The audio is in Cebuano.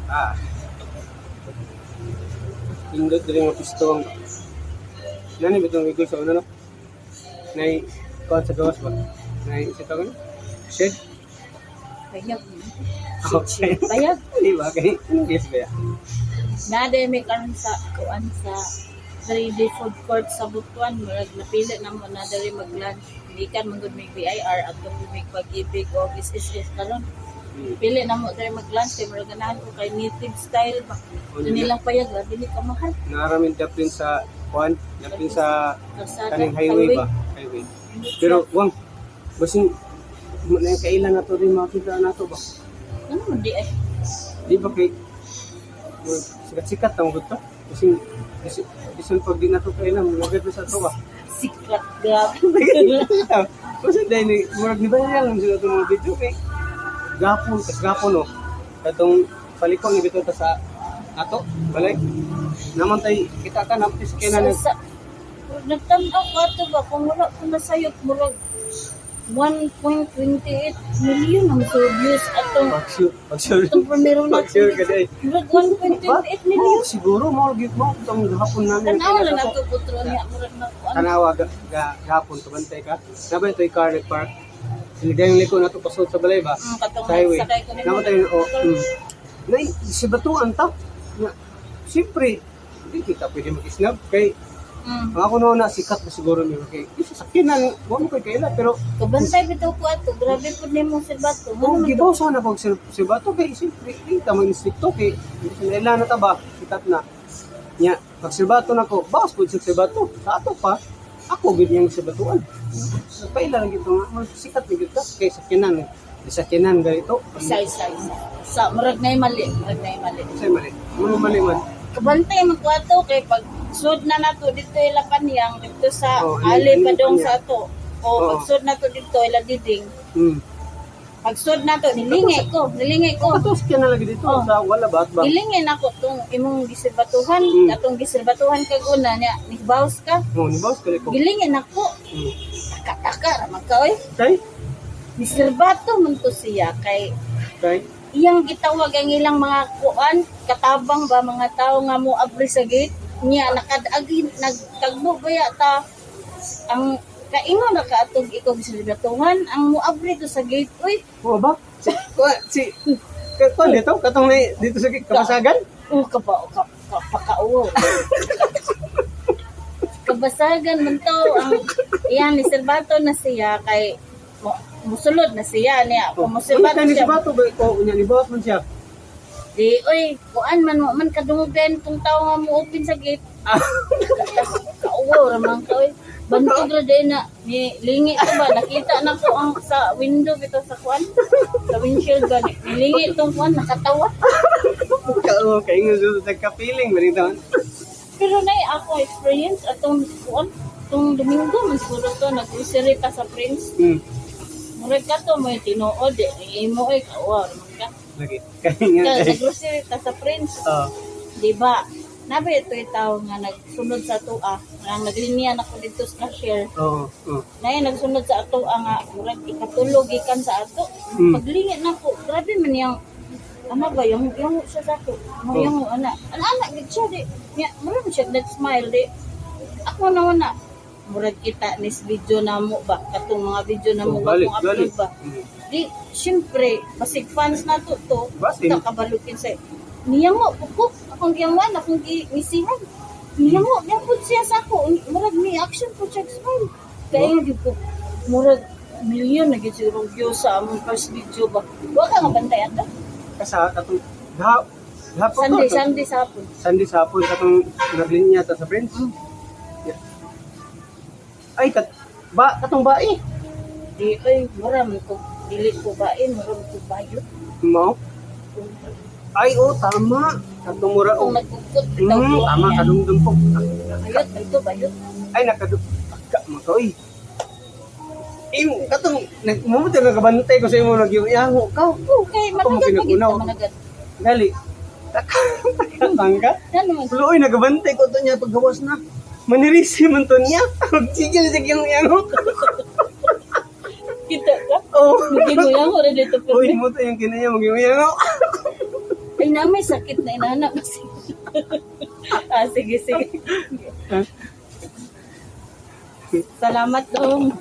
Ah. Pindot diri nga pisto ang. Nani bitong igol sa una, no? Nay kuan sa gawas ba? Nay isa tawag? Shed. Payag. Okay. Payag. Di ba kay English ba ya? Nade may karon sa kuan sa 3D food court sa Butuan, murag napili na mo na diri mag-lunch. Gikan man gud may BIR at may Pag-IBIG o SSS karon. Pili na mo diri mag-lunch kay murag ganahan ko kay native style ba. Oh, Ito nilang payag, grabe ni kamahal. Naramin daplin sa kuan, daplin sa Kalsada, kaning highway ba? Highway. Pero wang basin mo na yung kailan na to rin makita na to ba? Ano man di ay? Di ba kay sikat-sikat na mo to? Kasi kasi bisan pag di na to kailan, magad na sa to ba? Sikat, grabe. Kasi dahil ni murag ni ba lang sila itong mga video kay gapon, kas gapon, no. Katong paliko ni bitaw ta sa ato, balay. Naman tay kita ka na kay na Sa, nagtan-aw ko ato ba kung wala ko nasayop, murag 1.28 million ang so views atong pag-sure, pag-sure. atong primero na. Pag-sure ka day. Murag 1.28 million. Oh, siguro mo gyud mo itong gahapon namin. Tanaw lang nato putro niya, murag na kuan. Tanawa ga, ga, gahapon kabantay ka. Nabay to'y car nag-park. Sinigay yung liko na to pasod sa balay ba? Katong Sa highway. nagsakay ko nimo. Naman tayo, oh. Nay, si Batuan ta. Na, siyempre, hindi kita pwede mag-snap kay ang ako noon na sikat na siguro niyo kay isa sakyanan wa mo kay kaila pero Kabantay bitaw ko ato, grabe pud nimo si Bato. kung Ano man gibaw sana pag si Bato kay siyempre di ta mag-instricto kay hindi sila na ta ba sikat na nya pag si Bato nako bawas pud si Bato sa ato pa ako gid niyang si Batuan paila lang gito nga murag sikat ni gid ka kay sakyanan di sakyanan ganito. Isa isa isa. Sa murag nay mali, murag nay mali. Say mali mali mali man. Kabantay man ko ato kay pag sud na nato dito ila paniyang dito sa Oh, ali ini padong panyang. sa ato. O pag sud nato dito ila diding. Pag sud nato nilingi ko, nilingi ko. Ato sakyanan lagi dito sa wala ba at ba. Nilingi nako tong imong gisilbatuhan, atong gisilbatuhan kag una niya, ni-bounce ka. Oh, ni bawas kali ko. Gilingin nako. Taka-taka ra man ka oy. Kay Nisilbato man to siya kay kay iyang gitawag ang ilang mga kuan katabang ba, mga tao nga mo abri sa gate niya, nakadagi nagtagbo ba yata ang kaingon na kaatog ikaw gisilbatuhan ang moabri to sa gate, uy. Oo ba? Si, kuha, si, kuha dito, katong na, dito sa Kabasagan? Oh, kapa ka, ka, pakauo. Kabasagan man to ang iyan ni Silbato na siya kay mo, musulod na siya niya kung musilbato Ano ni siya. si Bato ba? O, unya ni Boss man siya. Di oy, kuan man mo man kadungogan tong tao nga mo open sa gate. Kauwo ra man ka oy. Bantog ra day na ni lingi ko ba, nakita na ko ang sa window bitaw sa kuan sa windshield ba, nilingi tong kuan nakatawa. Oo, kay nga sa kapiling, maring taon. Pero nay ako experience atong kuan tong Domingo man siguro to, nag-grocery ta sa Prince. Murag ka to may tinuod eh imo oy, kauwa ra man ka. Lagi. Kay nga. Kaya nag-grocery ta sa Prince. Oo. Di ba? Nabi ito yung tao nga nagsunod sa ato ah. Nga naglinya na ko dito sa cashier. Oo. Oo. Nay nagsunod sa ato ah, nga murag ikatulog gikan sa ato. Paglingit na ko, grabe man yang ano ba yung siya sa ato. Mo yung ana. Ana ana gid siya di. Nya murag siya nag smile di. Ako na una murag kita nis video na mo ba katong mga video na mo Oh, ba galit, kung upload galit. ba. Di syempre basig fans na to to. Basin. Ta kabalukin sa niya mo puko akong giyawan akong gimisihan. Niya mo niya pud siya sa ako, murag ni action po siya smile. Kaya oh, gyud ko murag million na gyud siguro views sa among first video ba. Wa ka nga bantay ato. Kasa, katong, gaha, gahapon Sunday to. Sunday sa hapon. Sunday sa hapon, katong naglinya ta sa Prince. Yeah. Ay, kat, ba, katong bae. Di ay mura man ko dili ko bae, mura man ko bayot. Mao? Ay, oh, tama. Katong mura, oh. Kung nagkukot bitaw ko. Tama, kadungdung po. Bayot ito bayot. Ay, nakadu... Agka, mga oy. Imo, katong, nag, mo mo nagabantay ko sa imo, nagyuyaho ka. Okay, Ako mo managat pagit pinagunaw. managat. Gali. Takang ka? Ano man Luoy, nagabantay ko to niya paggawas na. Manirisi man to niya. Magsigil sa kiyang yaho ka. Kita ka? Oh. Magimuyango rin dito Uy, pero. mo to yung kinaya magimuyango. Ay, na may sakit na inahanap. Ah, sige, sige. Salamat dong.